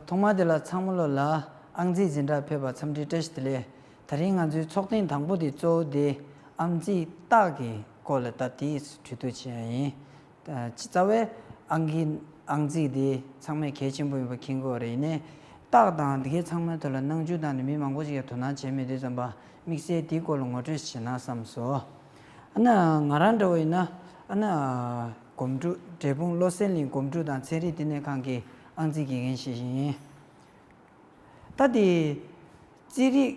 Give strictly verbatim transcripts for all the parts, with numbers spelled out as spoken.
ཐོག་མར་དེ་ལ་ཚང་མ་ལོ་ལ་ཨང་རྩིས་འཛིན་གྲྭར་ཕེབས་པར་འཚམས་འདྲི་བཀྲ་ཤིས་བདེ་ལེགས། དེ་རིང་ང་ཚོའི་ཚོགས་ཐེངས་དང་པོ་དེ་གཙོ་བོ་དེ་ཨང་རྩིས་རྟགས་ཀྱི་སྐོར་ལ་ད་དེ་གྲོས་བསྡུར་བྱེད་ཡ་ཡིན། ད་ཅི་རྩ་བའི་ཨང་ཀི་ཨང་རྩིས་དེ་ཚང་མས་གལ་ཆེན་པོ་ཡིན་པ་མཁྱེན་གྱི་ཡོད་རེད། ཡིན་ནའི་རྟགས་དང་དེ་གའི་ཚང་མའི་ཐོག་ལ་སྣང་ཆུང་བཏང་ནས་མི་མང་པོ་ཞིག་ཡང་དོ་སྣང་བྱས་མེད་དུས་ཙམ་པ་དམིགས་བསལ་དེའི་སྐོར་ལ་ངོ་སྤྲོད་བྱེད་ན་བསམ་སོང་། ཨ་ན་ང་རང་འདྲ་བོ་ཡིན་ན་ཨ་ན་སྒོམ་སྒྲུབ་འབྲས་སྤུངས་བློ་གསལ་གླིང་སྒོམ་སྒྲུབ་དང་ཚན་རིག་བསྟི་གནས་ཁང་གི་ཨང་རྩིས་དགེ་རྒན་ཞིག་ཡིན། ད་དེ་རྩིས་རིག་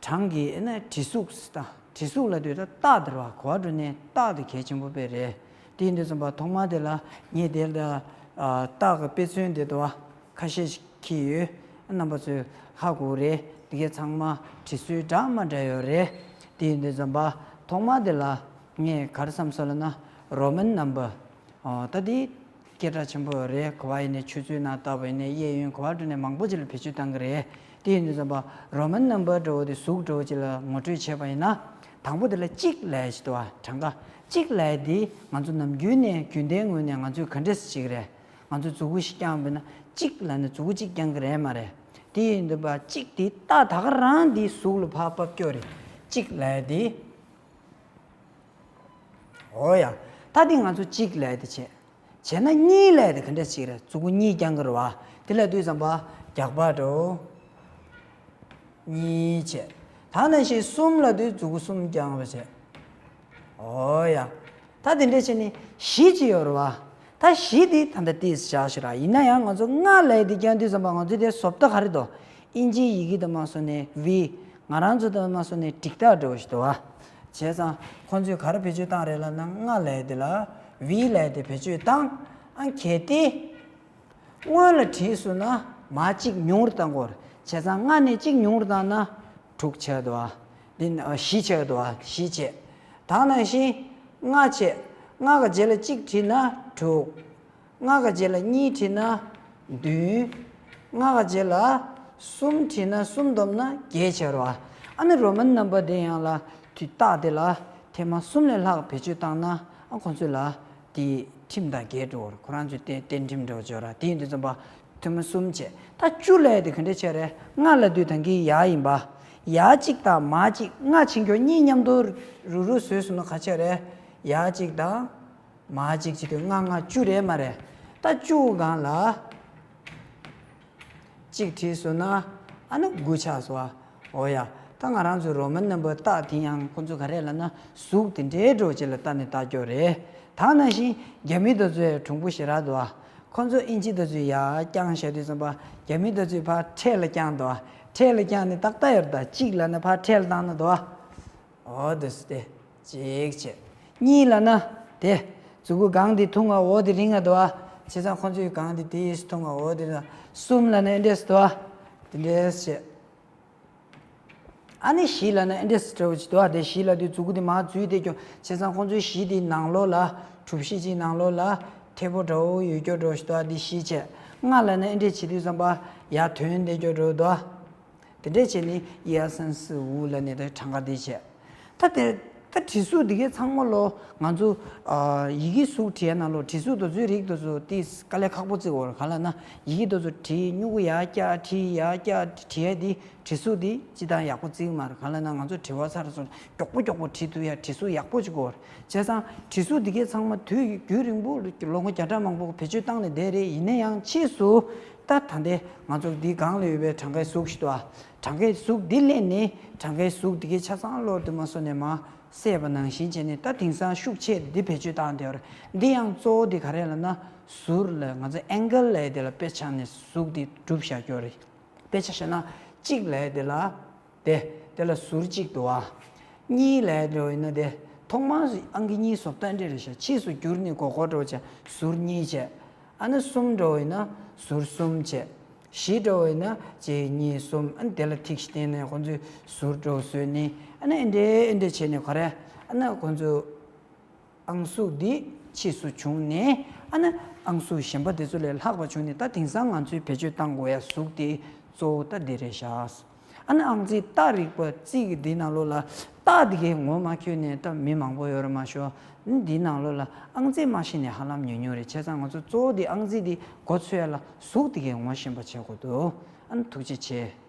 གྲངས་ཀྱི་ཨ་ན་བྲིས་གཟུགས་ད་བྲིས་གཟུགས་ལབ་དུས་ད་རྟགས་དེ་རེད་བ། གོ་བ་འགྲོ་ནས་རྟགས་དེ་གལ་ཆེན་པོ་དཔེ་རེད། དེ་ཡིན་དུས་ཙམ་པ་ཐོག་མ་དེ་ལ་ངས་དེ་ལ་རྟགས་ཀྱི་དཔེ་མཚོན་དེ་འདུག་བ། ཁ་ཤས་ཤིག་འཁྱེར་ཡོད། རྣམ་པ་ཚོས་ཧ་གོ་རེད། འདི་གའི་ཚང་མ་བྲིས་སྲོལ་འདྲ་མ་འདྲ་ཡོད་རེད། དེ་ཡིན་དུས་ཙམ་པ་ཐོག་མ་དེ་ལ་ངས་ག་རེ་བསམ་སོང་ལབ་ན་རོ་མན་ནམ་བར། ཨོ་ད་འདི་སྐད་གྲགས་ཆེན་པོ་ཡོད་རེད། ག་བ་ཡིན་ནའི་ཆུ་ཚོད་ནང་བཏགས་པ་ཡིན་ནའི་གཡས་གཡོན་ག་བ་འགྲོ་ནའི་མང་པོ་ཅིག་ལ་བེད་སྤྱོད་བཏང་གི་རེད། དེ་ཡིན་དུས་ཙམ་པ་རོ་མན་ནམ་བར་འདྲ་བོ་དེ་གཟུགས་འདྲ་བོ་ཅིག་ལ་ངོ་སྤྲོད་བྱས་པ་ཡིན་ན། དང་པོ་དེ་ལ་གཅིག་ལབ་ཡ་ཅིག་འདུག་བ། གྲངས་ཀ་གཅིག་ལབ་ཡ་དེ་ང་ཚོ་ནམ་རྒྱུན་ནས་རྒྱུན་ལྡན་ངོས་ནས་ང་ཚོས་ག་འདྲས་སེ་བྱེད་ཀྱི་རེད། ང་ཚོས་མཛུ་གུ་ཞིག་བརྐྱངས་པ་ཡིན་ན་གཅིག་ལབ་ནས་མཛུ་གུ་གཅིག་བརྐྱང་གི་རེད་མ་རེད། དེ་ཡིན་དུས་པ་གཅིག་དེ་རྟགས་ད་ག་རང་དེ་གཟུགས་ལ་ཕར་ཕབ་སྐྱོར་རེད། གཅིག་ལབ་ཡ་དེ། འོ་ཡ། ད་དེ་ང་ཚོ་གཅིག་ལབ་ཡ་དེ་བྱས། བྱས་ན་གཉིས་ལབ་ཡ་དེ་ག་འདྲས་ཞིག་རེད། མཛུ་གུ་གཉིས་བརྐྱང་གི་རེད་བ། དེ་ལབ་དུས་ཙམ་པ་རྒྱགས་པ་འགྲོ། གཉིས་བྱས། ད་ནང་བཞིན་གསུམ་ལབ་དུས་མཛུ་གུ་གསུམ་བརྐྱང་བ་བྱས། འོ་ཡ། ད་དེ་འདྲས་བྱས་ནས་བཞི་ཅིག་ཡོད་རེད་བ། ད་བཞི་དེ་ད་ལྟ་ཏིས་བཞག་ཞིག་ར། ཡིན་ན་ཡང་ང་ཚོ་ལྔ་ལབ་ཡ་དེ་བརྐྱང་དུས་ཙམ་པ་ང་ཚོ་དེ་བཟོ་ལྟ་ག་རེ་འདུག་ཨིན་ཇིའི་ཡི་གེ་དུ་མ་སོང་ནས་བི། ང་རང་ཚོ་དུ་མ་སོང་ནས་འགྲིག་རྟགས་འདྲ་བོ་ཞིག་འདུག་བ། བྱས་ཙང་ཁོང་ཚོས་ག་རེ་བེད་སྤྱོད་བཏང་རེད་ལབ་ན་ལྔ་ལབ་ཡ་དེ་ལ་བི་ལབ་ཡ་དེ་བེད་སྤྱོད་བཏང་། ཨ་གལ་ཏེ། སྔོན་ལ་བྲིས་སོང་ན་མར་གཅིག་ཉུང་རུ་བཏང་དགོས་རེད། བྱས་ཙང་ལྔ་ནས་གཅིག་ཉུང་རུ་བཏང་ན་དྲུག་ཆགས་འདུག་བ། འདི་ནི་ཨ་བཞི་ཆགས་འདུག་བ། བཞི་བྱས། ད་ནང་བཞིན་ལྔ་བྱས། ལྔ་གི་རྗེས་ལ་གཅིག་བྲིས་ན་དྲུག་ལྔ་གི་རྗེས་ལ་གཉིས་བྲིས་ན་བདུན། ལྔ་གི་རྗེས་ལ་གསུམ་བྲིས་ན་གསུམ་བསྡོམས་ན་བརྒྱད་ཆགས་རེད་བ། ཨ་ནི་རོ་མན་ནམ་བར་དེ་ཡང་ལ་དུས་རྟགས་དེ་ལ་ཐེངས་མ་གསུམ་ལས་ལྷག་བེད་སྤྱོད་བཏང་ན་ཨ་ཁོང་ཚོ་ལ། དེ་ཁྲིམས་དང་འགལ་འགྲོ་བར་ཁོ་རང་ཚོས་བསྟན་བསྟན་ཁྲིམས་འགྲོ་བར་འཇོག་ར། དེ་ཡིན་དུས་ཙམ་པ་ཐེངས་མ་གསུམ་བྱས། ད་བཅུ་ལབ་ཡ་དེ་ག་འདྲས་བྱས་རེད། ལྔ་ལབ་དུས་ད་གིན་ཡ་ཡིན་པ། ཡ་གཅིག་དང་མ་གཅིག་ལྔ་ཕྱིན་སྐྱོར་གཉིས་མཉམ་དུ་རུག་རུག་བཟོས་སོང་ན་ག་ཆགས་རེད། ཡ་གཅིག་དང་མ་གཅིག་བྱེད་དུས་ལྔ་ལྔ་བཅུ་རེད་མ་རེད། ད་བཅུ་སྒང་ལ། གཅིག་བྲིས་སོང་ན་ཨ་ནི་དགུ་ཆགས་སོང་ཨ། འོ་ཡ། ད་ང་རང་ཚོའི་རོ་མན་ནམ་བར་རྟགས་དེ་ཡང་ཁོང་ཚོ་ག་རེ་ལབ་ན་གཟུགས་དེ་འདྲའི་འགྲོ་བྱེད་ལ་ལྟ་ནས་ལྟ་སྐྱོ་རེད། ད་ནང་བཞིན་རྒྱ་མི་དེ་ཚོས་གྲུང་པོ་ཞེ་དྲག་འདུག་ཨ། ཁོང་ཚོ་ཨིན་ཇི་དེ་ཚོས་ཡར་བརྐྱངས་བཞག་དུས་ཙམ་པ་རྒྱ་མི་དེ་ཚོས་ཕར་འཕྲེད་ལ་བརྐྱངས་འདུག་ཨ། འཕྲེད་ལ་བརྐྱངས་ནས་ཏག་ཏག་ཡོད་རེད། ད་གཅིག་ལབ་ན་ཕར་འཕྲེད་ལ་བཏང་ན་འདུག་ཨ། འོ་དེ་སུ་དེ། གཅིག་བྱས། གཉིས་ལབ་ན་དེ། མཛུ་གུ་སྒང་དེ་ཐུང་ང་འོ་དེ་རིང་ང་འདུག་ཨ། བྱས་ཙང་ཁོང་ཚོའི་སྒང་དེ་དེ་ཡིས་ཐུང་ང་འོ་དེ་རིང་། གསུམ་ལབ་ན་ཨེ་འདྲས་སུ་འདུག་ཨ། དེ་འདྲས་བྱས། ཨ་ནི་བཞི་ལབ་ན་ཨེ་འདྲས་སུ་འདྲ་བོ་ཅིག་འདུག་ཨ། དེ་བཞི་ལབ་དུས་མཛུ་གུ་དེ་མར་འཛུལ་བསྡད་སྐྱོ། བྱས་ཙང་ཁོང་ཚོའི་བཞི་དེ་ནང་ལོགས་ལ་གྲུ་བཞི་ཅིག་ནང་ལོགས་ལ་ཐེ་པོ་འདྲ་བོ་ཡོད་སྐྱོ་འདྲ་བོ་ཞིག་འདུག་ཨ། དེ་བཞི་བྱས། ལྔ་ལབ་ན་ཨེ་འདྲས་བྱེད་དུས་ཙམ་པ་ཡར་ཐོན་བསྡད་སྐྱོ་འདྲ་བོ་འདུག་ཨ། དེ་འདྲས་བྱས་ནས་ཡ་སན་སི་འུ་ལབ་ནས་ད་གྲངས་ཀ་དེ་བྱས། ད་དེ་ད་བྲིས་གཟུགས་འདི་གའི་ཚང་མ་ལོ་ང་ཚོ་ཨ་ཡི་གེ་གཟུགས་བྲིས་ཡ་ནང་ལོ་བྲིས་གཟུགས་དེ་ཚོའི་རིགས་དེ་ཚོ་དེ་དཀའ་ལས་ཁག་པོ་བརྩི་དགོས་རེད། ག་ལབ་ན་ཡི་གེ་དེ་ཚོ་བྲིས་སྨྱུ་གུ་ཡར་བཀྱག་བྲིས་ཡར་བཀྱག་བྲིས་ཡ་དེ་བྲིས་གཟུགས་དེ་སྤྱི་བཏང་ཡག་པོ་བརྩི་གི་མ་རེད། ག་ལབ་ན་ང་ཚོ་བྲིས་པ་ཚར་སོང་མགྱོགས་པོ་མགྱོགས་པོ་བྲིས་ཐུབ་ཡ་བྲིས་གཟུགས་ཡག་པོ་ཅིག་དགོས་རེད། བྱས་ཙང་བྲིས་གཟུགས་འདི་གའི་ཚང་མ་དུས་རྒྱུན་རིང་པོ་ལོ་ངོ་བརྒྱ་ཕྲག་མང་པོ་བེད་སྤྱོད་བཏང་ནས་བསྡད་རེད། ཡིན་ན་ཡང་ཕྱིས་སུ་ད་ད་ལྟའི་ང་ཚོ་འདི་སྒང་ལ་ཡོད་པའི་གྲངས་ཀའི་གཟུགས་ཤིག་འདུག་ཨ། གྲངས་ཀའི་གཟུགས་འདི་ལེན་ནས་གྲངས་ཀའི་གཟུགས་འདི་གའི་ཆ་ཚང་བློར་དུ་མ་སོང་ནས་མ་བསད་པ་ནང་བཞིན་བྱས་ནས་ད་དེང་སང་ཤུགས་ཆེ་འདི་བེད་སྤྱོད་བཏང་བསྡད་ཡོད་རེད། འདི་ཡང་གཙོ་བོ་འདི་ག་རེ་ལབ་ན་ཟུར་ལ་ང་ཚོ་ཨེང་གལ་ལབ་ཡ་དེ་ལ་དཔེ་ཆ་ནས་གཟུགས་འདི་གྲུབ་བཞག་ཡོད་རེད། དཔེ་ཆ་བཞག་ན་གཅིག་ལབ་ཡ་དེ་ལ། དེ། དེ་ལ་ཟུར་གཅིག་འདུག་ཨ། གཉིས་ལབ་འགྲོ་ཡིན་ན་དེ། ཐོག་མར་ཨང་ཀི་གཉིས་བཟོ་ལྟ་འདྲ་རེད་ཤག་ཕྱིས་སུ་བསྒྱུར་ནས་མགོ་སྐོར་འགྲོ་བྱས་ཟུར་གཉིས་བྱས། ཨ་ནི་གསུམ་འགྲོ་ཡིན་ན་ཟུར་གསུམ་བྱས། བཞི་འགྲོ་ཡིན་ན་གཅིག་གཉིས་གསུམ། ཨ་ནི་དེ་ལ་ཐིག་ཞིག་བསྟན་ནས་ཁོང་ཚོས་ཟུར་འགྲོ་བཟོས་ནས། ཨ་ནི་ཨེ་འདྲས་ཨེ་འདྲས་བྱས་ནས་ག་རེ། ཨ་ནི་ཁོང་ཚོས། ཨང་གཟུགས་འདི་ཕྱིས་སུ་བྱུང་ནས། ཨ་ནི་ཨང་གཟུགས་གཞན་པ་དེ་ཚོ་ལས་ལྷག་པ་བྱུང་ནས། ད་དེང་སང་ང་ཚོས་བེད་སྤྱོད་བཏང་དགོས་ཡ་གཟུགས་དེ་གཙོ་བོ་ད་འདི་རེད་ཤག་ཨ་ནི་ཨང་རྩིས་རྟགས་རིག་པ་རྩིས་ཀྱི་འདི་ནང་ལོགས་ལ་ རྟགས་དེ་གའི་ངོ་མ་འཁྱོལ་ནས་ད་མི་མང་པོ་ཡོད་རེད་མ་ཤོ། འདིའི་ནང་ལོགས་ལ་ཨང་རྩིས་མ་ཤེས་ནས་ཧ་ལམ་ཉུང་ཉུང་རེད། བྱས་ཙང་ང་ཚོ་གཙོ་བོ་དེ་ཨང་རྩིས་དེ་མགོ་ཚོས་ཡ་ལ་གཟུགས་དེ་གའི་ངོ་ཤེས་པ་བྱེད་དགོས་འདུག་ཨ་ནི་ཐུགས་རྗེ་ཆེ།